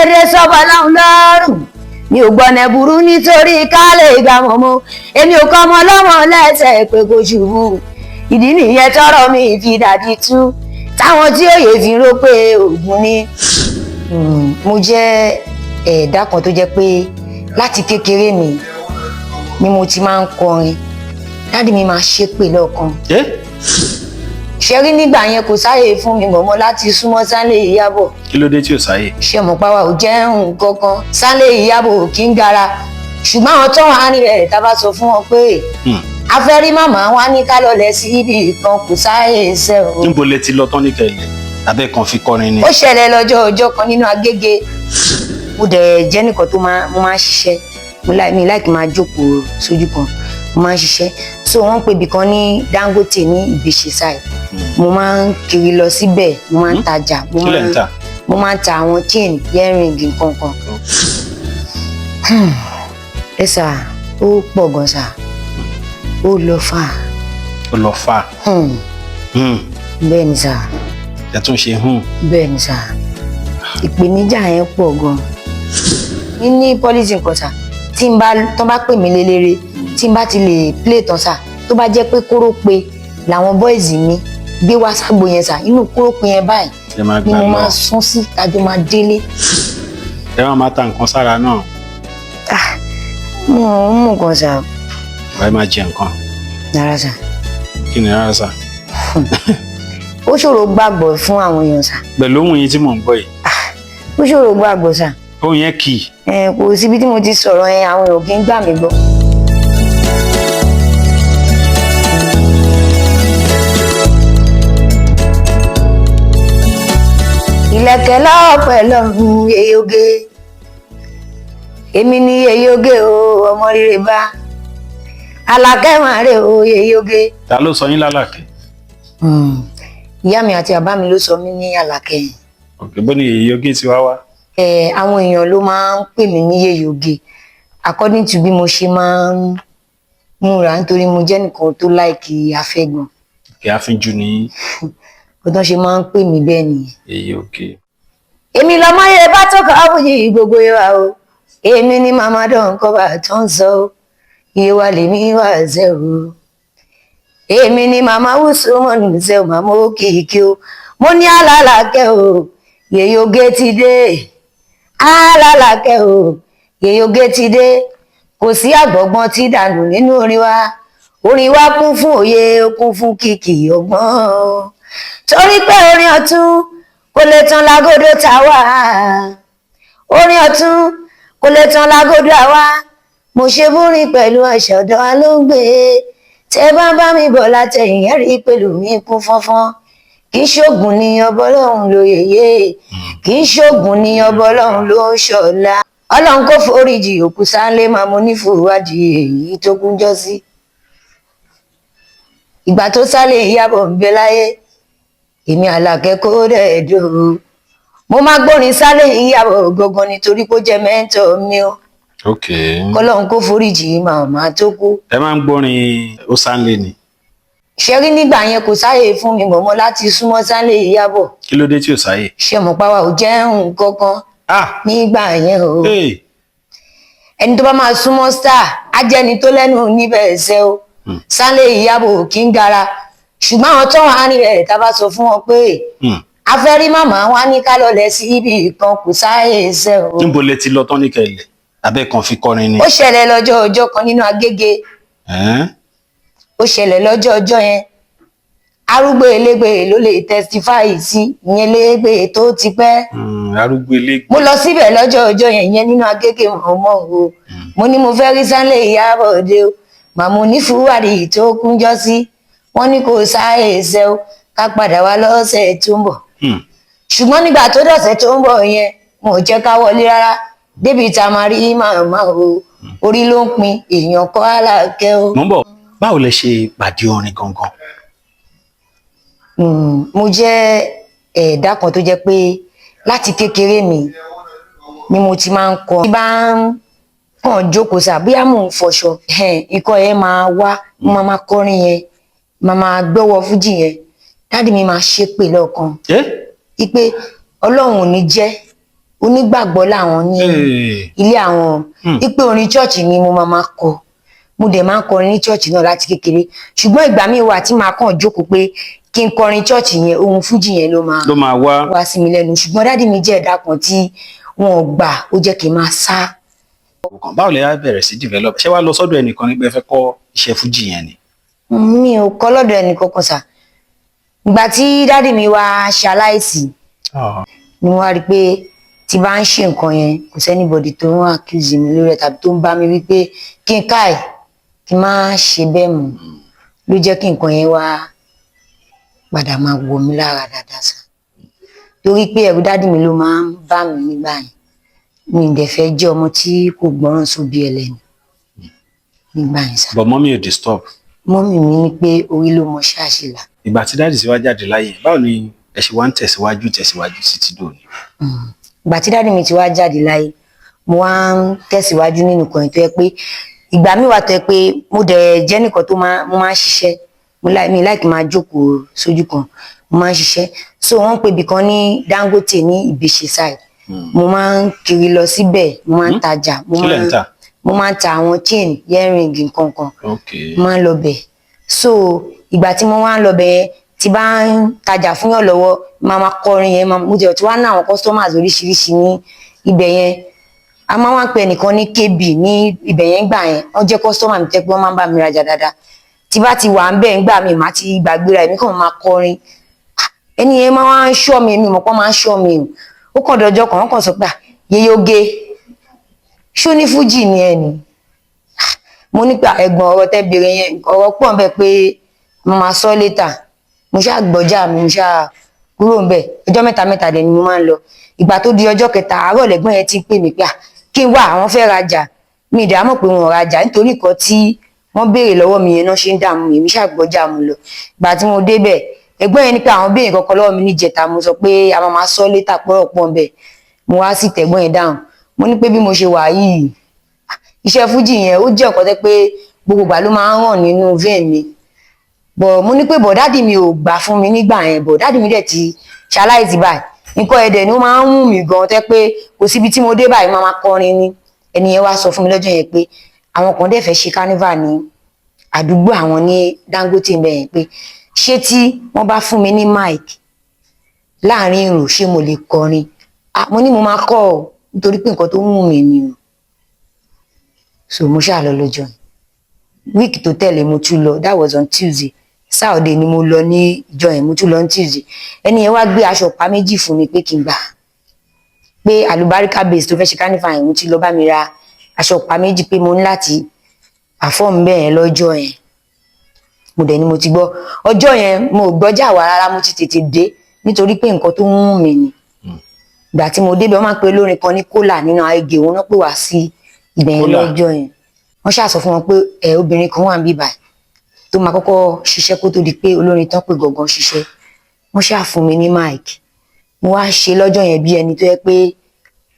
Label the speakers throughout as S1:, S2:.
S1: dédé sọ́bọ̀ lọ́hùn lọ́rùn. Mi ò gbọ́nà burú nítorí ká lè gbà mọ́mọ́. Èmi ò kọ́ ọmọ lọ́mọ lẹ́sẹ̀ pé kò ṣubú. Ìdí nìyẹn tọ́rọ̀ mi fi dàdí tú, táwọn tí òye fi rò pé ògùn ni. Mo jẹ́ ẹ̀dá kan tó jẹ́ pé láti kékeré mi ni mo ti máa ń kọrin. Daddy mi máa ṣépè lọ́kàn. Ṣe rí nígbà yẹn, kò sáyè fún mi mọ̀mọ́ láti súnmọ́ Sunday Ìyábọ̀.
S2: Kí ló dé tí ò sáyè?
S1: Ṣe mọ̀ páwa ò jẹ́ nǹkan kan? Sunday Ìyábọ̀ kì í gara, ṣùgbọ́n àwọn tó wà níbẹ̀, tá a bá sọ fún wọn pé a fẹ́ rí màmá wa, ní ká lọlẹ̀ sí ibì kan, kò sáyè ṣe o.
S2: Níbo lẹ ti lọ tán ní kẹlẹ abẹ́ kan fi kọrin ni?
S1: Ó ṣẹlẹ̀ lọ́jọ́ ọjọ́ kan nínú Agége. Mo dẹ̀ jẹ́ nìkan tó máa, mo máa ń ṣiṣẹ́. Mo láì mi láì kí máa jókòó sójú kan, mo máa ń ṣiṣẹ́. So wọ́n pè ibì kan ní Dangote ní Ìbèṣe side. Mo máa ń kiri lọ síbẹ̀, mo máa ń tajà. Mo
S2: Kí lẹ̀ ń tà?
S1: Mo máa ń ta àwọn chain, earring, nǹkan kan. Ẹ sà, ó pọ̀ gan sà, ó lọ fà.
S2: Ó lọ fà.
S1: Bẹ́ẹ̀ ni sà.
S2: Ẹ tún ṣe hùn.
S1: Bẹ́ẹ̀ ni sà, ìpèníjà yẹn pọ̀ gan. Ní ní policy nǹkan sà, tí n bá tán bá pè mí lélẹ́rẹ́, tí n bá ti lè play tán sà, tó bá jẹ́ pé kóró pé làwọn boys mi gbé wá ságbo yẹn sà, inú kóró pé yẹn báyìí
S2: Ẹ máa
S1: ni
S2: gbà
S1: mo
S2: lọ.
S1: máa sún sí tájọ máa délé.
S2: Ẹ máa ta nǹkan sára náà?
S1: Ah, mo ń mú nǹkan sà.
S2: Ẹ máa jẹ nǹkan?
S1: Rárá sà.
S2: Kí ni rárá sà?
S1: Ó ṣòro gbàgbọ́ fún àwọn èèyàn sà.
S2: Pẹ̀lú ohun yìí tí mò ń gbọ́ yìí.
S1: Ó ṣòro gbàgbọ́ sà.
S2: Ohun yẹn kì í.
S1: Ẹ kò síbi tí mo ti sọ̀rọ̀ yẹn, àwọn èèyàn kì í gbà mí gbọ́. Ìlẹ̀kẹ̀ lọ́wọ́ pẹ̀lú ọ̀run yeyoge, èmi ni yeyoge o, ọmọ rere bá Alákẹ́ máa rè o, yeyoge.
S2: Ta ló sọ yín lálàkẹ́?
S1: Ìyá mi àti bàbá mi ló sọ mí ní Àlàkẹ́ yẹn.
S2: Òkè bó ni yeyoge ti wá wá?
S1: Ẹ, àwọn èèyàn ló máa ń pè mí ní yeyoge according to bí mo ṣe máa ń múra, nítorí mo jẹ́ nìkan tó like afẹ́gbọ̀n.
S2: Òkè àfínjú ní.
S1: Bó tán ṣe máa ń pè mí bẹ́ẹ̀ nìyẹn.
S2: Yeyoge.
S1: Èmi lọmọ yẹ bá tó kọ́ àbújì gbogbo wa o. Èmi ni màmá dán kọ́ba tó ń sọ o, iye wa lèmi wà ṣe o. Èmi ni màmá wùsùn mọ̀nù ṣe o, màmá òkìkí o. Mo ní alálàkẹ́ o, yeyoge ti dé. Alálàkẹ́ o, yeyoge ti dé. Kò sí àgbọ̀gbọ́n tí dànù nínú orin wa. Orin wa kún fún òye, ó kún fún kìkì ọgbọ́n, torí pé orin ọ̀tún kò lè tán lágódó tá a wà. Orin ọ̀tún kò lè tán lágódó àwa. Mo ṣe búrin pẹ̀lú àṣà ọ̀dọ́ wa ló ń gbé. Tẹ́ bá bá mi bọ̀ látẹ̀yìn, ẹ̀rí pẹ̀lú mi kún fọ́nfọ́n. Kì í ṣoògùn ní ọbọ̀lọ́hún ló yèyé, kì í ṣoògùn ní ọbọ̀lọ́hún ló ń ṣọ̀la. Ọlọ́run kò foríjì òkú sáńlé máa mo nífòwádìí èyí tó kúnjọ́ sí. Ìgbà tó sálé Ìyábọ̀ ń bẹ láyé, èmi Àlàkẹ́ kó dẹ̀ dòrò, mo máa gbórin sálé Ìyábọ̀ gangan nítorí kó jẹ́ mentor mi o.
S2: Ok.
S1: Kọ́lọ́run kó foríjì màmá tó kú.
S2: Ẹ máa ń gbọ́rin ó sáńlé ni?
S1: Ṣe rí nígbà yẹn, kò sáyè fún mi mọ̀mọ́ láti súnmọ́ sálé Ìyábọ̀.
S2: Kí ló dé tí ò sáyè?
S1: Ṣe mọ̀ páwa ò jẹ́ nǹkan kan nígbà yẹn o. Ẹni tó bá máa súnmọ́ star á jẹ́ ẹni tó lẹ́nu níbẹ̀ ẹsẹ̀ o. Sálé Ìyábọ̀ kì í gara, ṣùgbọ́n àwọn tó wà níbẹ̀, tá a bá sọ fún wọn pé a fẹ́ rí màmá wa, ní ká lọlẹ̀ sí ibì kan, kò sáyè ẹsẹ̀ o.
S2: Níbo lẹ ti lọ tán ní kẹlẹ abẹ́ kan fi kọrin ni?
S1: Ó ṣẹlẹ̀ lọ́jọ́ ọjọ́ kan nínú Agége. Ó ṣẹlẹ̀ lọ́jọ́ ọjọ́ yẹn. Arúgbó elégbè ló lè testify sí ìyẹn, légbè tó ti pẹ́.
S2: Arúgbó elégbè.
S1: Mo lọ síbẹ̀ lọ́jọ́ ọjọ́ yẹn, ìyẹn nínú Agége mọ̀ọ́mọ́ o. Mo ní mo fẹ́ rí Sunday Ìyábọ̀ dé o, màmú onífúwárì tó kúnjọ́ sí. Wọ́n ní kò sáyè ṣe o, ká padà wá lọ́sẹ̀ tó ń bọ̀. Ṣùgbọ́n nígbà tó dọ̀sẹ̀ tó ń bọ̀ yẹn, wọn ò jẹ́ ká wọlé rárá débi tá a máa rí màmá o. Orí ló ń pin èèyàn kọ́ Àlàkẹ́ o.
S2: Mo ń bọ̀, báwo lẹ ṣe pàdé orin gangan?
S1: Mo jẹ́ ẹ̀dá kan tó jẹ́ pé láti kékeré mi ni mo ti máa ń kọ. Tí bá ń kàn jókòó sà, bóyá mò ń fọṣọ, ikọ́ yẹn máa wá, mo máa máa kọrin yẹn, máa máa gbọ́wọ́ fújì yẹn. Daddy mi máa ṣépè lọ́kàn wípé Ọlọ́run ò ní jẹ́ Onígbàgbọ́ làwọn ní ilé àwọn, wípé orin church ni mo máa máa kọ. Mo dẹ̀ máa ń kọrin ní church náà láti kékeré, ṣùgbọ́n ìgbà míì wà tí màá kàn jókòó pé kí n kọrin church yẹn, ohun fújì yẹn ló máa
S2: ló máa wá.
S1: Wá sí mi lẹ́nu. Ṣùgbọ́n daddy mi jẹ́ ẹ̀dá kan tí wọn ò gbà, ó jẹ́ kí n máa sá.
S2: Báwo lẹ wá bẹ̀rẹ̀ sí develop? Ṣé wàá lọ sọ́dọ̀ ẹnìkan nígbà ẹ fẹ́ kọ́ iṣẹ́ fújì yẹn ni?
S1: Mi ò kọ́ lọ́dọ̀ ẹnì kankan sà. Ìgbà tí daddy mi wá ṣaláìsí ni mo wá rí i pé tí bá ń ṣe nǹkan yẹn, kò sí anybody tó ń accuse mi lórí ẹ̀ tàbí tó ń bá mi wí pé kí n káì kí n má ṣe bẹ́ẹ̀ mọ́. Ló jẹ́ kí nǹkan yẹn wá padà máa wọ̀ mí lára dáadáa sà, torí pé ẹ̀rù daddy mi ló máa ń bá mi nígbà yẹn. Mi ì dẹ̀ fẹ́ jẹ́ ọmọ tí kò gbọ́ràn sóbí ẹ lẹ́nu nígbà yẹn sà.
S2: But mummy ò disturb?
S1: Mummy mi ní pé orí ló mọ ṣáàṣì là.
S2: Ìgbà tí daddy sì wá jáde láyé, báwo ni ẹ ṣe wá ń tẹ̀síwájú tẹ̀síwájú títí dòní?
S1: Ìgbà tí daddy mi ti wá jáde láyé, mo wá ń tẹ̀síwájú nínú kan tó yẹ pé ìgbà mi wà tó yẹ pé mo dẹ̀ jẹ́ nìkan tó máa, mo máa ń ṣiṣẹ́. Mo láì mi láì kí n máa jókòó sójú kan, mo máa ń ṣiṣẹ́. So wọ́n ń pè ibì kan ní Dangote ní Ìbèṣe side. Mo máa ń kiri lọ síbẹ̀, mo máa ń tajà. Mo
S2: Kí lẹ̀ ń
S1: máa
S2: tà?
S1: Mo máa ń ta àwọn chain, earring, nǹkan kan. Mo máa ń lọ bẹ̀. So ìgbà tí mo wá ń lọ bẹ̀ yẹn, tí bá ń tajà fún yàn lọ́wọ́, máa máa kọrin yẹn. Mo jẹ́ tí wàá ná àwọn customers oríṣiríṣi ní ibẹ̀ yẹn. A máa wá ń pe ẹnìkan ní KB ní ibẹ̀ yẹn gbà yẹn. Wọ́n jẹ́ customer mi tẹ́ pé wọ́n máa ń bá mi rajà dáadáa. Tí bá ti wà ń bẹ̀ ńgbà mi, màá ti gbàgbéra, èmi kàn máa kọrin. Ẹni yẹn máa wá ń ṣọ́ mi. Mi mọ̀ pé wọ́n máa ń ṣọ́ mi o. Ó kàn dọjọ́ kan, wọ́n kàn sọ pé, "Ah, Yèyé Oge, ṣó ní fújì ni ẹ ni?" Mo ní pé, "Ẹ̀gbọ́n, ọ̀rọ̀ tẹ́ béèrè yẹn, ọ̀rọ̀ pọ̀ ń bẹ pé mo máa sọ later." Mo ṣáà gbọ́jà mi, mo ṣáà kúrò ń bẹ̀. Ọjọ́ mẹ́ta mẹ́ta dẹ̀ ni mo máa ń lọ. Ìgbà tó di ọjọ́ kẹta àárọ̀, lẹ́gbọ́n yẹn ti ń pè mí pé, à, kí n wá, àwọn fẹ́ rajà. Mi ì dá mọ̀ pé wọn ò rajà nítorí nǹkan tí wọ́n béèrè lọ́wọ́ mi yẹn náà ṣe ń dààmú mi. Èmi ṣáà gbọ́jà mu lọ. Ìgbà tí mo débẹ̀, ẹ̀gbọ́n yẹn ní pé àwọn béèrè kankan lọ́wọ́ mi níjẹta. Mo sọ pé a máa máa sọ later, pọ̀rọ̀ pọ̀ ń bẹ̀. Mo wá sì tẹ̀gbọ́n yẹn dáhùn. Mo ní pé bí mo ṣe wà yìí, iṣẹ́ fújì yẹn, ó jẹ́ nǹkan tẹ́ pé gbogbo ìgbà ló máa ń ràn nínú vein mi bọ̀. Mo ní pé bọ̀ daddy mi ò gbà fún mi nígbà yẹn, bọ̀ daddy mi dẹ̀ ti ṣaláìsí báyìí. Nǹkan ẹ̀dẹ̀ ni ó máa ń wù mí gan tẹ́ pé kò síbi tí mo dé báyìí, máa máa kọrin ni. Ẹni yẹn wá sọ fún mi lọ́jọ́ yẹn pé àwọn kan dẹ̀ fẹ́ ṣe carnival ní àdúgbò àwọn ní Dangote ń bẹ̀ yẹn, pé ṣé tí wọ́n bá fún mi ní mic láàrin èrò, ṣé mo lè kọrin? Ah, mo ní mo máa kọ́ ọ, nítorí pé nǹkan tó ń wù mí ni o. So mo ṣáà lọ lọ́jọ́ yẹn. Week tó tẹ̀lé, mo tún lọ. That was on Tuesday. Saturday ni mo lọ ní ìjọ yẹn, mo tún lọ ní Tuesday. Ẹni yẹn wá gbé aṣọ ọ̀pá méjì fún mi pé kí n gbà, pé Alubarika Base tó fẹ́ ṣe carnival yẹn, mo ti lọ bá mi ra aṣọ ọ̀pá méjì, pé mo ní láti perform bẹ́ẹ̀ lọ́jọ́ yẹn. Mo dẹ̀ ni mo ti gbọ́. Ọjọ́ yẹn, mo ò gbọ́jà wá rárá. Mo ti tètè dé nítorí pé nǹkan tó ń wù mí ni. Ìgbà tí mo débẹ̀, wọ́n máa ń pe olórin kan ní Kólà nínú Agége. Òun náà pè wá sí ibẹ̀ yẹn
S2: Kólà.
S1: lọ́jọ́ yẹn. Wọ́n ṣáà sọ fún wọn pé ẹ obìnrin kan wà ń bíbà tó máa kọ́kọ́ ṣiṣẹ́ kó tó di pé olórin tán pé gangan ṣiṣẹ́. Wọ́n ṣáà fún mi ní mic. Mo wá ṣe lọ́jọ́ yẹn bí ẹni tó yẹ pé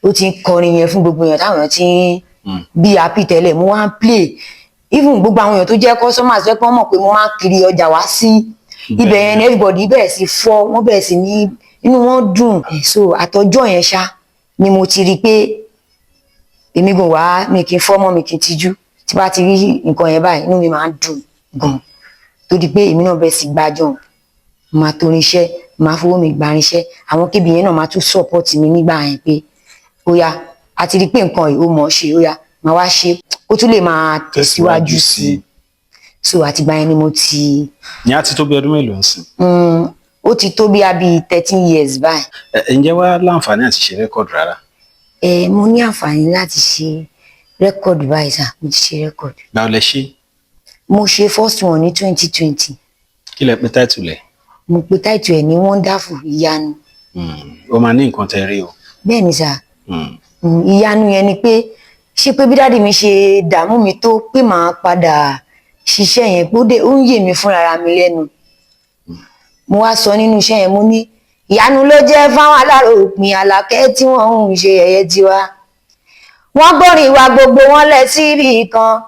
S1: ó ti ń kọrin yẹn fún gbogbo èèyàn táwọn èèyàn ti ń bí happy tẹ́lẹ̀. Mo wá ń play. Even gbogbo àwọn èèyàn tó jẹ́ customers tó yẹ pé wọ́n mọ̀ pé mo máa ń kiri ọjà wá sí ibẹ̀ yẹn ni, everybody bẹ̀rẹ̀ sí fọ́, wọ́n bẹ̀rẹ̀ sí ní inú wọn dùn. So àtọjọ́ yẹn ṣá ni mo ti rí i pé èmi gùn wá, mi kì í fọ́ mọ́, mi kì í tijú. Tí bá ti rí nǹkan yẹn báyìí, inú mi máa ń dùn gan, tó di pé èmi náà bẹ̀rẹ̀ sí gbájọ, máa torin iṣẹ́, máa fowó mi gba irinṣẹ́. Àwọn kébì yẹn náà máa tún support mi nígbà yẹn pé ó yá, a ti rí pé nǹkan yìí ó mọ̀ ọ́ ṣe, ó yá, máa wá ṣe kó tún lè máa tẹ̀síwájú sí i. So àtìgbà yẹn ni mo ti
S2: Ní á ti tó bí ọdún mélòó ń sìn?
S1: Ó ti tó bí abi 13 years báyìí.
S2: Ẹ ǹjẹ́ wá láǹfààní àti ṣe record rárá?
S1: Ẹ, mo ní àǹfààní láti ṣe record báyìí sà. Mo ti ṣe record.
S2: Báwo lẹ ṣe?
S1: Mo ṣe first one ní 2020.
S2: Kí lẹ pé title ẹ̀?
S1: Mo pe title ẹ̀ ní Wonderful, Ìyanu.
S2: Ó máa ní nǹkan tẹ rí o.
S1: Bẹ́ẹ̀ ni sà.
S2: Hmm.
S1: Ìyanu yẹn ni pé ṣé pé bí daddy mi ṣe dààmú mi tó pé màá padà ṣiṣẹ́ yẹn, pé ó dé ó ń yè mí fúnra mi lẹ́nu. Mo wá sọ nínú iṣẹ́ yẹn, mo ní ìyanu ló jẹ́ fáwọn aláròpin Àlàkẹ́ tí wọ́n ń ṣe yẹ̀yẹ́ tiwa. Wọ́n gbọ́rin ìwà gbogbo wọn lẹ̀ síbì kan.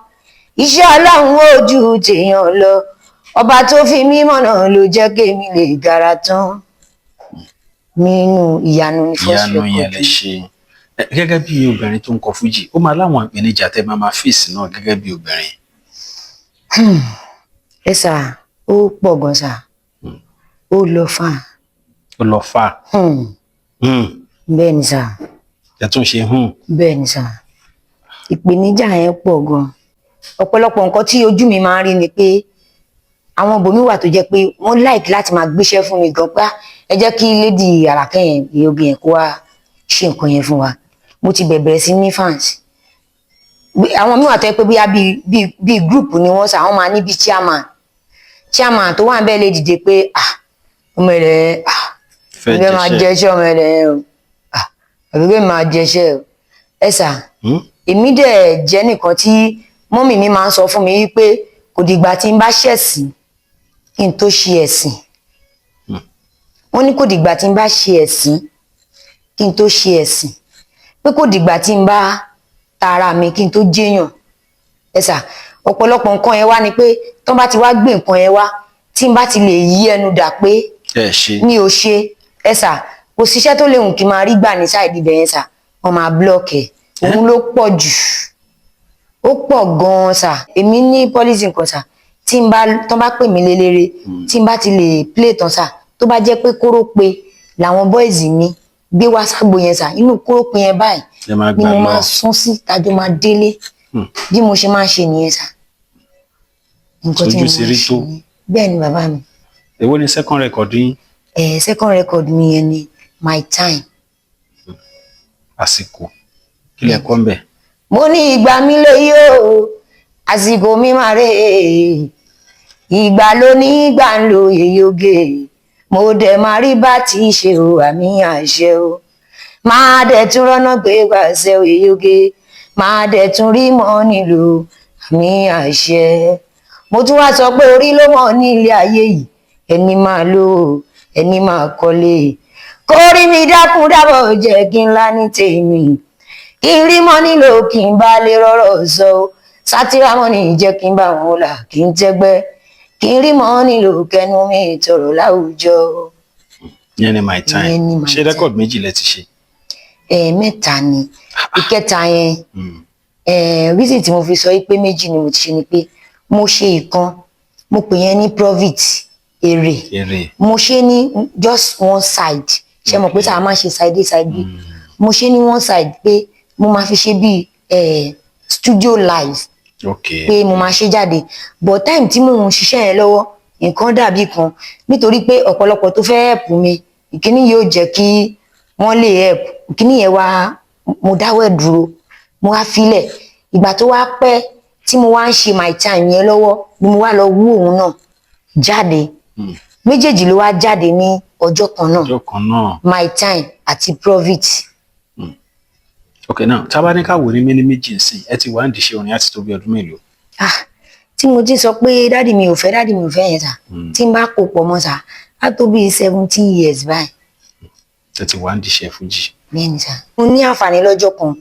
S1: Iṣẹ́ Ọlọ́run ó ju tèèyàn lọ. Ọba tó fi mí mọ̀nà ló jẹ́ kémi lè gara tán. Nínú Ìyanu ní first
S2: Ìyanu yẹn
S1: record.
S2: lẹ ṣe. Gẹ́gẹ́ bí obìnrin tó ń kọ fújì, ó máa láwọn ìpèníjà tẹ́ máa máa face náà gẹ́gẹ́ bí obìnrin.
S1: Ẹ sà, ó pọ̀ gan sà, ó lọ fà.
S2: Ó lọ fà.
S1: Bẹ́ẹ̀ ni sà.
S2: Ẹ tún ṣe hùn.
S1: Bẹ́ẹ̀ ni sà, ìpèníjà yẹn pọ̀ gan. Ọ̀pọ̀lọpọ̀ nǹkan tí ojú mi máa ń rí ni pé àwọn ibòmí wà tó jẹ́ pé wọ́n like láti máa gbéṣẹ́ fún mi gan pé, "Ah, ẹ jẹ́ kí lady Àlàkẹ́ yẹn, ìyógi yẹn, kó wá ṣe nǹkan yẹn fún wa." Mo ti bẹ̀bẹ̀rẹ̀ sí ní fans. Àwọn míì wà tó jẹ́ pé bóyá bíi group ni wọ́n sà, wọ́n máa ní bíi chairman tó wà ń bẹ́ẹ̀ lè dìde pé, "Ah, ọmọ rẹ̀, ah,
S2: fẹ́
S1: fẹ́ máa
S2: jẹṣẹ́.
S1: Jẹṣẹ́ ọmọ rẹ̀ o, ah, àbí pé máa jẹṣẹ́ o." Ẹ sà, èmi dẹ̀ jẹ́ nìkan tí mummy mi máa ń sọ fún mi wípé kò dìgbà tí n bá ṣẹ̀sìn kí n tó ṣe ẹ̀sìn. Wọ́n ní kò dìgbà tí n bá ṣe ẹ̀sìn kí n tó ṣe ẹ̀sìn, pé kò dìgbà tí n bá tara mi kí n tó jẹ́yàn. Ẹ sà, ọ̀pọ̀lọpọ̀ nǹkan yẹn wá ni pé tán bá ti wá gbé nǹkan yẹn wá, tí n bá ti lè yí ẹnu dà pé
S2: Ẹ ṣe.
S1: mi ò ṣe, ẹ sà, kò síṣẹ́ tó léwu kí n máa rí gbà ní side ibẹ̀ yẹn sà, wọ́n máa block ẹ̀. Òun ló pọ̀ jù, ó pọ̀ gan-an sà. Èmi ní policy nǹkan sà, tí n bá tán bá pè mí lélẹ́rẹ́, tí n bá ti lè play tán sà, tó bá jẹ́ pé kóró pe làwọn boys mi gbé wá ságbo yẹn sà, inú kóró pe yẹn báyìí
S2: Ẹ máa
S1: ni
S2: gbà
S1: mo
S2: lọ.
S1: máa sún sí tájọ máa délé. Bí mo ṣe máa ń ṣe nìyẹn sà, nǹkan tí
S2: Sojú
S1: mo
S2: sí
S1: máa ń
S2: rí
S1: ṣe
S2: tó.
S1: nìyẹn. Bẹ́ẹ̀ ni, bàbá mi.
S2: Èwo ni second record yín?
S1: Second record mi yẹn ni My Time.
S2: Àsìkò. Kí lẹ kọ́ ń bẹ̀?
S1: Mo ní ìgbà mi lè yí o, àsìkò mi máa rè é, ìgbà ló ní ìgbà ń lo èyóge, mo dẹ̀ máa rí bá ti ṣe o, àmì àṣẹ o, máa dẹ̀ tún rọ́nà gbé gbàṣẹ o, èyóge, máa dẹ̀ tún rí mọ́ nílò, àmì àṣẹ. Mo tún wá sọ pé orí ló mọ̀ ní ilé ayé yìí, ẹni máa lò ó, ẹni máa kọ́lé, kórí mi dákun dábọ̀ jẹ́ kí n lá ní tèmi, kí n rí mọ́ nílò, kí n bá lè rọ́rọ̀ sọ ó sátírà mọ́ ní jẹ́ kí n bá wọn là, kí n tẹ́gbẹ́, kí n rí mọ́ nílò, kẹnu mi tọrọ láwùjọ.
S2: Ìyẹn ni My Time.
S1: Ìyẹn ni My
S2: Ṣé
S1: Time.
S2: record méjì lẹ ti ṣe?
S1: Ẹ mẹ́ta ni. Ìkẹta yẹn, reason tí mo fi sọ pé méjì ni mo ti ṣe ni pé mo ṣe ìkan, mo pè yẹn ní profit, èrè.
S2: Èrè.
S1: Mo ṣe ní just one side. Ṣe mọ̀ pé sáà máa ṣe side A, side B? Mo ṣe ní one side pé mo máa fi ṣe bíi studio live, pé mo máa ṣe jáde, but time tí mò ń ṣiṣẹ́ yẹn lọ́wọ́, nǹkan dàbí kan, nítorí pé ọ̀pọ̀lọpọ̀ tó fẹ́ help mi, ìkíní yóò jẹ́ kí wọ́n lè help ìkíní yẹn wá, mo dáwọ́ ẹ̀ dúró, mo wá filẹ̀. Ìgbà tó wá pẹ́ tí mo wá ń ṣe My Time yẹn lọ́wọ́ ni mo wá lọ wú òun náà jáde. Méjèèjì ló wá jáde ní ọjọ́ kan náà.
S2: Ọjọ́ kan náà.
S1: My Time àti Profit.
S2: Ok, now tá a bá ní ká wò ní méní méjì nsìn, ẹ ti wà ń diṣẹ́ orin àti tó bí ọdún mélòó?
S1: Ah, tí mo ti sọ pé daddy mi ò fẹ́, daddy mi ò fẹ́ yẹn sà, tí n bá kó pọ̀ mọ́ sà, á tó bíi 17 years báyìí.
S2: Ẹ ti wà ń diṣẹ́ fújì.
S1: Bẹ́ẹ̀ni sà. Mo ní àǹfààní lọ́jọ́ kan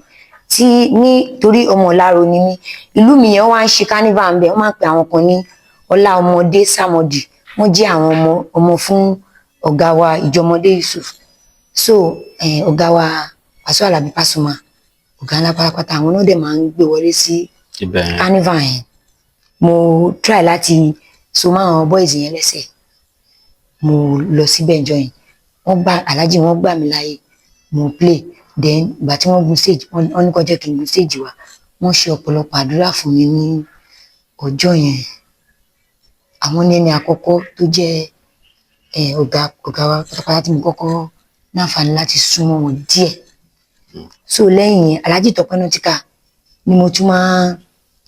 S1: tí nítorí ọmọ Ìlaro ni mí, ìlú mi yẹn wá ń ṣe carnival ń bẹ, wọ́n máa ń pe àwọn kan ní Ọlá Ọmọdé Sàmọdì, wọ́n jẹ́ àwọn ọmọ ọmọ fún ọ̀gá wa Ìjọmọdé Yusuf. So ọ̀gá wa Wàsíù Àlàbí Pasuma, ọ̀gá ńlá pátápátá, àwọn náà dẹ̀ máa ń gbé wọlé sí
S2: ibẹ̀ yẹn.
S1: Carnival yẹn. Mo try láti so mọ́ àwọn boys yẹn lẹ́sẹ̀, mo lọ síbẹ̀ ìjọ yẹn, wọ́n gbà aláàjì, wọ́n gbà mí láàyè, mo play. Then ìgbà tí wọ́n gun stage, wọ́n ní kó jẹ́ kí n gun stage wa, wọ́n ṣe ọ̀pọ̀lọpọ̀ àdúrà fún mi ní ọjọ́ yẹn. Àwọn ní ẹni àkọ́kọ́ tó jẹ́ ọ̀gá wa pátápátá tí mo kọ́kọ́ ní àǹfààní láti súnmọ́ wọn díẹ̀. So lẹ́yìn yẹn, Alhaji Tọ́pẹ́ Nautica ni mo tún máa,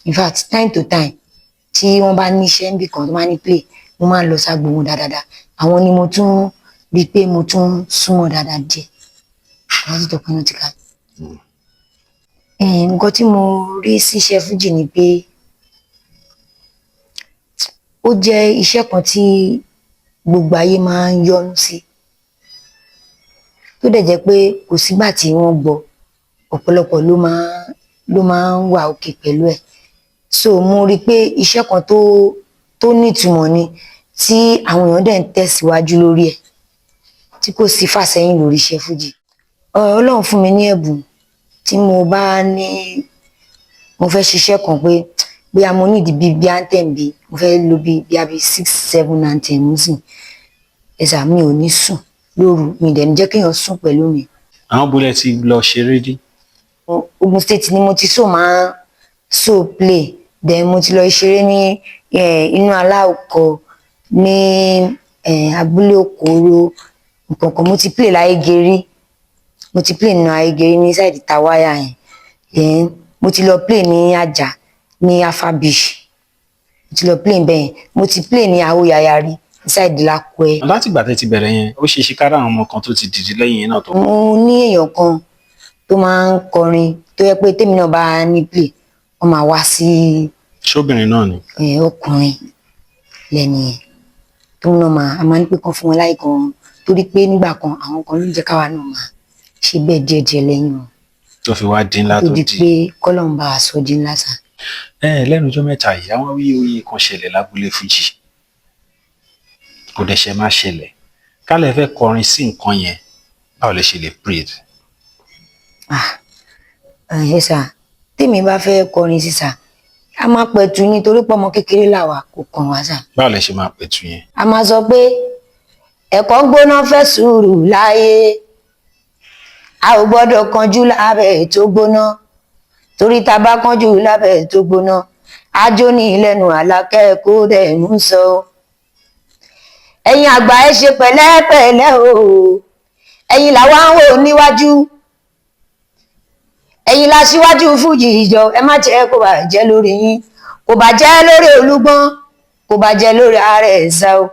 S1: in fact, time to time tí wọ́n bá ní iṣẹ́ níbì kan tó máa ní play, mo máa ń lọ ságbo wọn dáadáa. Àwọn ni mo tún rí i pé mo tún súnmọ́ dáadáa díẹ̀, Alhaji Tọ́pẹ́ Nautica. Nǹkan tí mo rí síṣẹ́ fújì ni pé ó jẹ́ iṣẹ́ kan tí gbogbo ayé máa ń yọ́nú sí, tó dẹ̀ jẹ́ pé kò sígbà tí wọ́n gbọ́, ọ̀pọ̀lọpọ̀ ló máa ń wà òkè pẹ̀lú ẹ̀. So mo rí i pé iṣẹ́ kan tó nítumọ̀ ni, tí àwọn èèyàn dẹ̀ ń tẹ̀síwájú lórí ẹ̀, tí kò sí fàsẹ́yìn lórí iṣẹ́ fújì. Ọlọ́run fún mi ní ẹ̀bùn. Tí mo bá ní mo fẹ́ ṣiṣẹ́ kan pé bóyá mo need bíi anthem, bíi mo fẹ́ lo bíi six seven anthem sìn, ẹ sà, mi ò ní sùn lóru, mi dẹ̀ ní jẹ́ kéèyàn sùn pẹ̀lú mi.
S2: Àwọn bólẹ̀ ti lọ ṣeré rí?
S1: Ogun State ni mo ti so máa so play. Then mo ti lọ ṣeré ní inú Aláòkọ ní abúlé Òkòrò nǹkan kan. Mo ti play láyégérí, mo ti play nínú Ayégérí ní side Tawaya yẹn. Then mo ti lọ play ní Àjà ní Afa Beach, mo ti lọ play bẹ́ẹ̀. Mo ti play ní Àwòyàyà rí ní side Lákùẹ́.
S2: Látìgbà tẹ́ ti bẹ̀rẹ̀ yẹn, ó ṣe é ṣe kára àwọn ọmọ kan tó ti dìde lẹ́yìn yẹn náà tó.
S1: Mo ní èèyàn kan tó máa ń kọrin tó yẹ pé tèmi náà bá ní play, wọ́n máa wá sí.
S2: Ṣóbìnrin náà ni?
S1: Ọkùnrin lẹ́ni yẹn tó náà máa a máa ń pè kán fún wọn láì kan, torí pé nígbà kan àwọn kan ló ń jẹ́ káwa náà máa ṣe bẹ́ẹ̀ díẹ̀díẹ̀ lẹ́yìn wọn.
S2: Tó fi wá dín ńlá
S1: tó
S2: tó
S1: di
S2: di
S1: pé kọ́lọ́n bá a sọ di ńlá sà.
S2: Ẹ lẹ́nu ọjọ́ mẹ́ta yìí, àwọn awuyewuye kan ṣẹlẹ̀ lágboolé fújì, kò dẹ̀ ṣe má ṣẹlẹ̀. Kálẹ̀ fẹ́ kọrin sí nǹkan yẹn, báwo lè ṣe lè breathe?
S1: Ẹ sà, tèmi bá fẹ́ kọrin sí sà, a máa pẹ̀tù ní torí pé ọmọ kékeré làwà, kò kàn wá sà.
S2: Báwo lè ṣe máa pẹ̀tù yẹn?
S1: A máa sọ pé ẹ̀kọ́ gbóná fẹ́ sùúrù láyé, a ò gbọ́dọ̀ kanjú lábẹ́ tó gbóná, torí tá a bá kanjú lábẹ́ tó gbóná, ajo ní lẹ́nu. Àlàkẹ́ kó dẹ̀ ń sọ, ẹ̀yin àgbà, ẹ ṣe pẹ̀lẹ́pẹ̀lẹ́ o. Ẹ̀yin làwa ń wò níwájú, ẹ̀yin la síwájú fújì ìjọ. Ẹ má jẹ́ kó bàjẹ́ lórí yín, kò bàjẹ́ lórí Olúgbọ́n, kò bàjẹ́ lórí ààrẹ ẹ̀sà o,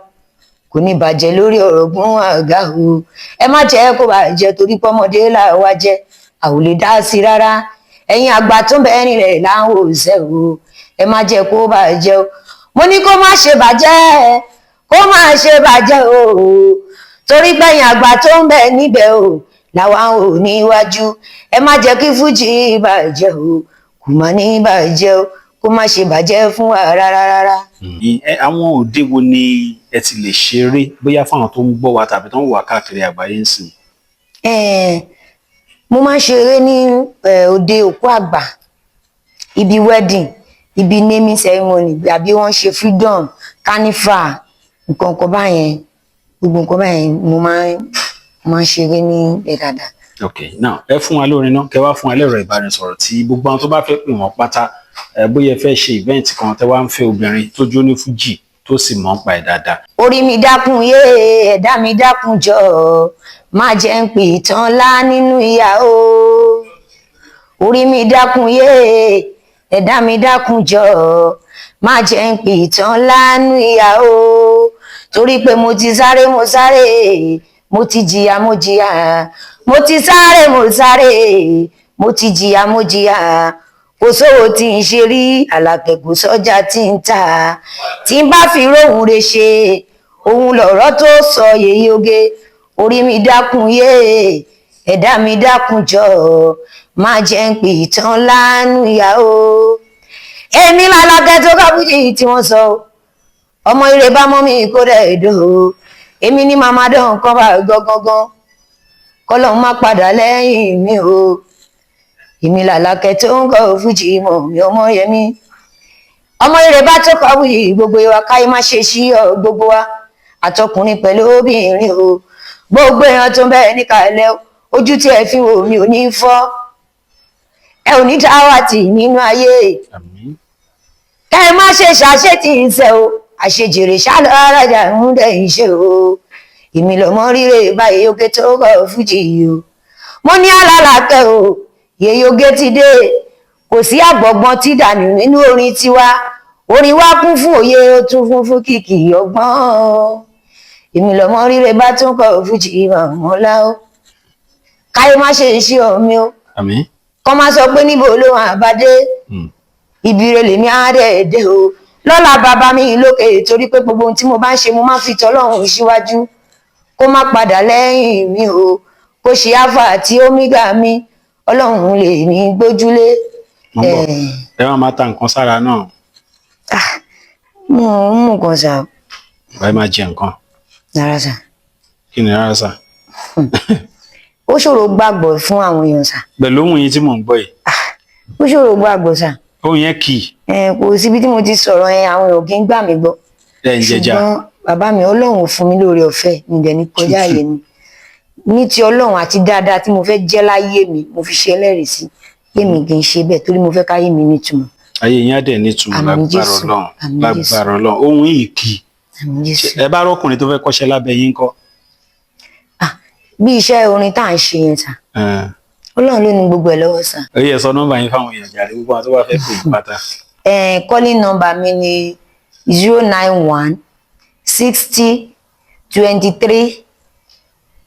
S1: kò ní bàjẹ́ lórí Ọ̀rọ̀gún àgá o. Ẹ má jẹ́ kó bàjẹ́, torí pọ́mọdé làwa jẹ́, a ò lè dá sí rárá. Ẹ̀yin àgbà tó ń bẹ nílẹ̀ là ń wò sẹ́ o, ẹ má jẹ́ kó bàjẹ́ o. Mo ní kó má ṣe bàjẹ́, kó má ṣe bàjẹ́ o, torí pẹ̀yìn àgbà tó ń bẹ níbẹ̀ o làwa ò níwájú. Ẹ má jẹ́ kí fújì bàjẹ́ o, kò má ní bàjẹ́ o, kó má ṣe bàjẹ́ fún wa rárá rárá.
S2: Ẹ àwọn òde wo ni ẹ ti lè ṣeré, bóyá fáwọn tó ń gbọ́ wa tàbí tó ń wà káàkiri àgbáyé ń sìn?
S1: Mo máa ń ṣeré ní òde òkú àgbà, ibi wedding, ibi naming ceremony, àbí wọ́n ṣe freedom carnival, nǹkan kan báyẹn. Gbogbo nǹkan báyẹn mo máa ń ṣeré ní ẹ̀ dáadáa.
S2: Ok, now ẹ fún wa lórin náà, kẹ wá fún wa lẹ́rọ ìbánisọ̀rọ̀ tí gbogbo àwọn tó bá fẹ́ pè wọ́n pátá. Ẹ bóyá ẹ fẹ́ ṣe event kan, tẹ wá ń fẹ́ obìnrin tó jó ní fújì tó sì mọ̀ ń pa ẹ̀ dáadáa.
S1: Orí mi dákun yé, ẹ̀dá mi dákun jọ, má jẹ́ ń pè tán lá nínú ìyà o. Orí mi dákun yé, ẹ̀dá mi dákun jọ, má jẹ́ ń pè tán lá nínú ìyà o, torí pé mo ti sáré, mo sáré, mo ti jìyà, mo jìyà. Mo ti sáré, mo sáré, mo ti jìyà, mo jìyà. Kò sówó tí ń ṣe rí Àlàkẹ́, kò sọ́jà tí ń tà. Tí n bá fi róhùn re ṣe, òun lọ̀rọ̀ tó sọ yèyé oge. Orí mi dákun yé, ẹ̀dá mi dákun jọ, má jẹ́ ń pè tán lánú ìyá o. Èmi làlàkẹ́ tó kábùjì tí wọ́n sọ ọmọ ire bá mọ́ mi kó dẹ̀ èdò. Èmi ní màmá dán kọ́ bá gangan, kọ́lọ́n má padà lẹ́yìn mi o. Èmi làlàkẹ́ tó ń kọ́ fújì mọ̀ mi, ọmọ yẹmi, ọmọ ire bá tó kọ́ fújì. Gbogbo wa káyé má ṣe sí ọ, gbogbo wa, àtọkùnrin pẹ̀lú obìnrin o, gbogbo èèyàn tó ń bẹ níkàlẹ̀, ojú tí ẹ fi wò mí ò ní fọ́, ẹ ò ní dáwàtì nínú ayé.
S2: Àmín.
S1: Kẹ́ ẹ má ṣe ṣàṣetì ìṣe o, àṣejèrè ṣálọ arájà ń dẹ̀ ń ṣe o. Èmi lọ́mọ rírè báyìí oge tó kọ́ fújì o. Mo ní alálàkẹ́ o, yèyé oge ti dé. Kò sí àgbọ̀gbọ́n tí dànù nínú orin tiwa. Orin wa kún fún òye, ó tún fún fún kìkì ọgbọ́n. Èmi lọ́mọ rírè bá tún kọ́ fújì mọ̀mọ́lá o. Káyé má ṣe ṣí ọ̀mí o.
S2: Àmín.
S1: Kọ́ má sọ pé níbo ló wà bá dé. Ibi rẹ̀ lèmi á dẹ̀ dé o lọ́la bàbá mi lókè, torí pé gbogbo ohun tí mo bá ń ṣe, mo máa ń fi tọ́lọ́run síwájú, kó má padà lẹ́yìn mi o, kó ṣe alpha àti omega mi. Ọlọ́run lè ní gbójúlé.
S2: Mo ń bọ̀. Ẹ má máa ta nǹkan sára náà?
S1: Ah, mo ń mú nǹkan sà.
S2: Ẹ máa jẹ nǹkan?
S1: Rárá sà.
S2: Kí ni rárá sà?
S1: Ó ṣòro gbàgbọ́ fún àwọn èèyàn sà.
S2: Pẹ̀lú ohun yìí tí mò ń gbọ́ yìí.
S1: Ó ṣòro gbàgbọ́ sà.
S2: Ohun yẹn kì í.
S1: Kò síbi tí mo ti sọ̀rọ̀ yẹn, àwọn èèyàn kì í gbà mí gbọ́.
S2: Ẹ̀ ń jẹjà.
S1: Ṣùgbọ́n bàbá mi, Ọlọ́run fún mi lóore ọ̀fẹ́ mi dẹ̀ ní kọjá àyè mi ní ti Ọlọ́run àti dáadáa tí mo fẹ́ jẹ́ láyé mi. Mo fi ṣe ẹlẹ́rìí sí pé mi kì í ṣe bẹ́ẹ̀ torí mo fẹ́ káyé mi nítumọ̀.
S2: Ayé yín á dẹ̀ nítumọ̀.
S1: Àmín.
S2: Lágbára
S1: Jésù.
S2: Ọlọ́run.
S1: Àmín Jésù.
S2: Lágbára Ọlọ́run, ohun yìí kì í.
S1: Àmín Jésù.
S2: Ẹ bá rọ́kùnrin tó fẹ́ kọ́ṣẹ́ lábẹ́ yín kọ́?
S1: Ah, bí iṣẹ́ orin tá à ń ṣe yẹn sà, Ọlọ́run ló ní gbogbo ẹ̀ lọ́wọ́ sà.
S2: Ó yẹ sọ nọ́mbà yín fáwọn èèyàn jàre, gbogbo àwọn tó bá fẹ́ pè é pátá.
S1: Calling number mi ni 091 60 23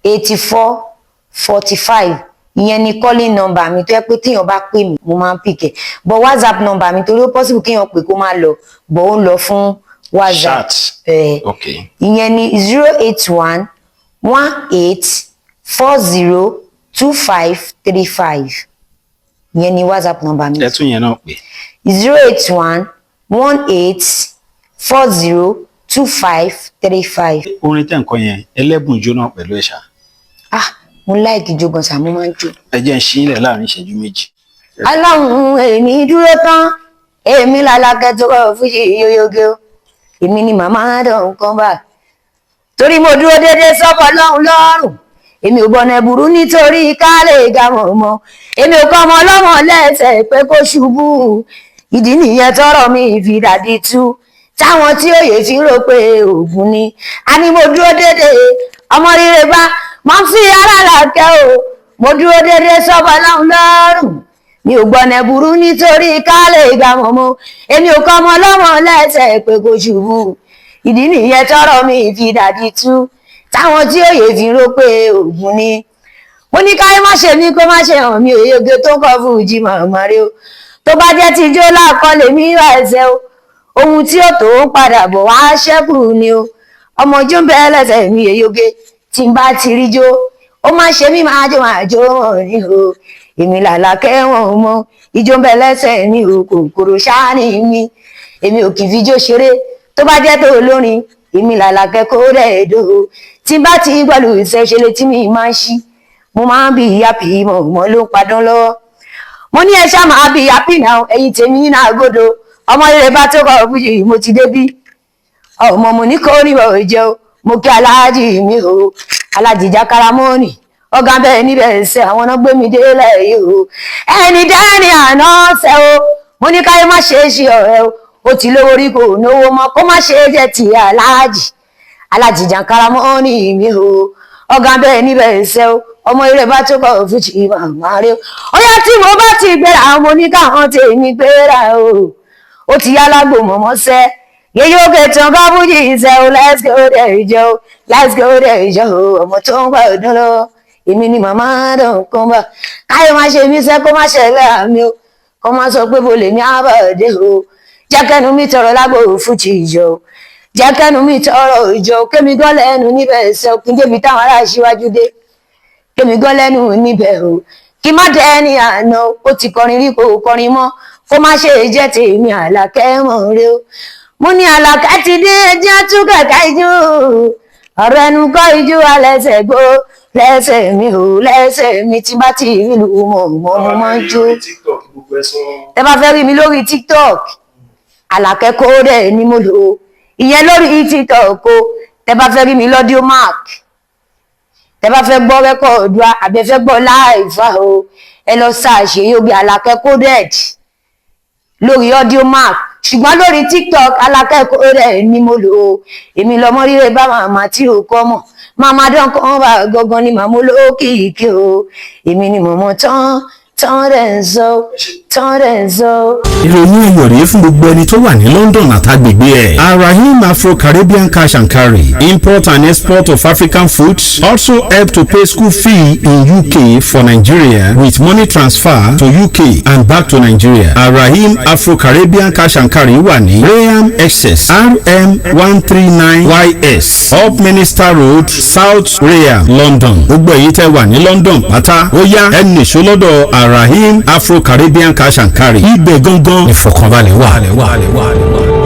S1: 84 45. Ìyẹn ni calling number mi tó yẹ pé téèyàn bá pè mí, mo máa ń pick ẹ̀. But WhatsApp number mi, torí ó possible kéèyàn pè kó má lọ, but ó ń lọ fún WhatsApp.
S2: Chat.
S1: Ìyẹn ni 081 18 40 25 35. Ìyẹn ni WhatsApp number mi.
S2: Ẹ tún yẹn náà pè.
S1: 081 18 40 25 35.
S2: Orin tẹ̀ ń kọ yẹn, ẹlẹ́bùn ijó náà pẹ̀lú ẹ̀ṣà?
S1: Ah, mo like ijó gan sà, mo máa ń jó.
S2: Ẹ jẹ́ ń ṣí ilẹ̀ láàrin ìṣẹ́jú 2.
S1: Ọlọ́run, èmi dúró tán, èmi làlákẹ́ tó kọ́ fújì yóyógé o. Èmi ni màmá dán kan bá torí mo dúró déédéé sọ́kọ̀ lọ́hùn lọ́rùn. Èmi ò gbọ́nà ẹ̀bùrú nítorí ká lè ga mọ̀ mọ́. Èmi ò kọ́ ọmọ ọlọ́mọ lẹ́sẹ̀ pé kó ṣubú. Ìdí nìyẹn tọrọ mi fi dàdí tú táwọn tí òye fi rò pé oògùn ni. A ní mo dúró déédéé, ọmọ rere bá máa ń fi ara làkẹ́ o. Mo dúró déédéé sọ́kọ̀ lọ́hùn lọ́rùn, mi ò gbọ́nà ẹ̀bùrú nítorí ká lè ga mọ̀ mọ́. Èmi ò kọ́ ọmọ ọlọ́mọ lẹ́sẹ̀ pé kó ṣubú. Ìdí nìyẹn tọrọ mi fi dàdí tú táwọn tí òye fi rò pé oògùn ni. Mo ní káyé má ṣe mí, kó má ṣe hàn mí. Òye tó ń kọ fújì màmá rẹ o. Tó bá jẹ́ tijó lákọlẹ̀ mi wà ẹsẹ̀ o, ohun tí ó tó ń padà bọ̀ wá ṣẹ́kù ni o. Ọmọ ojú ń bẹ lẹ́sẹ̀ mi, èyóge tí n bá ti rí jó, ó má ṣe mí, máa jó, máa jó wọn ni o. Èmi làlàkẹ́ wọn mọ ijó ń bẹ lẹ́sẹ̀ mi o, kòkòrò ṣáá ni mi. Èmi ò kì í fi jó ṣeré. Tó bá jẹ́ tó olórin, èmi làlàkẹ́ kó rẹ̀ dò ó. Tí n bá ti gbọ́lù ìṣẹ́ṣe létí mi máa ń ṣí, mo máa ń bí happy mọ̀ mọ́ ló ń padán lọ́wọ́. Mo ní ẹ ṣá máa bí happy now. Ẹ̀yin tèmi náà gbọ́dọ̀ ọmọ ilé bá tó kọ fújì, mo ti débí. Ọmọ mo ní kó ní bọ̀ jẹ́ o. Mo kí aláàjì mi o, aláàjì jákàrà mọ́ọ̀nì, ọ̀gá bẹ́ẹ̀ níbẹ̀ ṣe àwọn náà gbé mi délẹ̀ yìí o. Ẹni dẹ́ni àná ṣe o. Mo ní káyé má ṣe é ṣe ọ̀rẹ́ o. Ó ti lówó rí, kò náwó mọ́, kó má ṣe é jẹ́ ti aláàjì, aláàjì jàǹkàrà mọ́ọ̀nì mi o, ọ̀gá bẹ́ẹ̀ níbẹ̀ ṣe o. Ọmọ ilé bá tó kọ̀ fújì màmá rẹ o. Ó yá, tí mo bá ti gbéra, mo ní káwọn tèmi gbéra o. Ó ti yá lágbo mọ̀mọ́ sẹ́ yeye òkè tán bá fújì ṣe o. Let's go there ìjọ o, let's go there ìjọ o. Ọmọ tó ń gbà ọdún lọ, èmi ni màmá dàn kán bá káyọ̀ má ṣe mí sẹ́, kó má ṣẹlẹ̀ àmì o, kó má sọ pé mo lè ní àbàdé o. Jẹ́ kẹ́nu mi tọrọ lágbo fújì ìjọ o, jẹ́ kẹ́nu mi tọrọ ìjọ o. Kémi gan lẹ́nu níbẹ̀ ṣe o, kí n débi táwọn ará síwájú dé, kémi gan lẹ́nu níbẹ̀ o, kí má dẹ́ ní àná. Ó ti kọrin rí, kò kọrin mọ́, kó má ṣe jẹ́ tèmi Àlàkẹ́ mọ̀ rẹ o. Mo ní Àlàkẹ́ ti dé, ẹjẹ́ tún kẹ̀kẹ́ ijó. Ọ̀rọ̀ ẹnu kọ́, ijó alẹ́sẹ̀ gbó lẹ́sẹ̀ mi ò lẹ́sẹ̀ mi. Tí bá ti rí lu mọ̀ mọ́, mo máa ń jó. Tẹ bá fẹ́ rí mi lórí TikTok, Àlàkẹ́ Kódẹ̀ ni mo lò ó, ìyẹn lórí TikTok o. Tẹ bá fẹ́ rí mi lọ́díò mark, tẹ bá fẹ́ gbọ́ record wa àbí ẹ fẹ́ gbọ́ live o, ẹ lọ ṣàṣeyọrí Yogi Àlàkẹ́ Coded lórí Audiomack. Ṣùgbọ́n lórí TikTok, Àlàkẹ́ Coded ni mo lò ó. Èmi lọmọ rírẹ bá màmá tí ò kọ́ mọ̀, màmá dán kan bá gangan ni màmá olókìkí o. Èmi ni mọ̀mọ́ tán tán rẹ̀ ń sọ, tán rẹ̀ ń sọ.
S3: Ìròyìn ayọ̀ rèé fún gbogbo ẹni tó wà ní London àtàgbègbè ẹ̀. Arahim Afro-Caribbean Cash and Carry, import and export of African foods, also help to pay school fee in UK for Nigeria with money transfer to UK and back to Nigeria. Arahim Afro-Caribbean Cash and Carry wà ní Rainham, Essex, RM139 YS, Upminster Road, South Rainham, London. Gbogbo èyí tẹ́ wà ní London pátá, ó yá, ẹ nìṣó lọ́dọ̀ Arahim Afro-Caribbean Cash and Carry. Ibẹ̀ gangan ìfọ̀kànbalẹ̀ wà.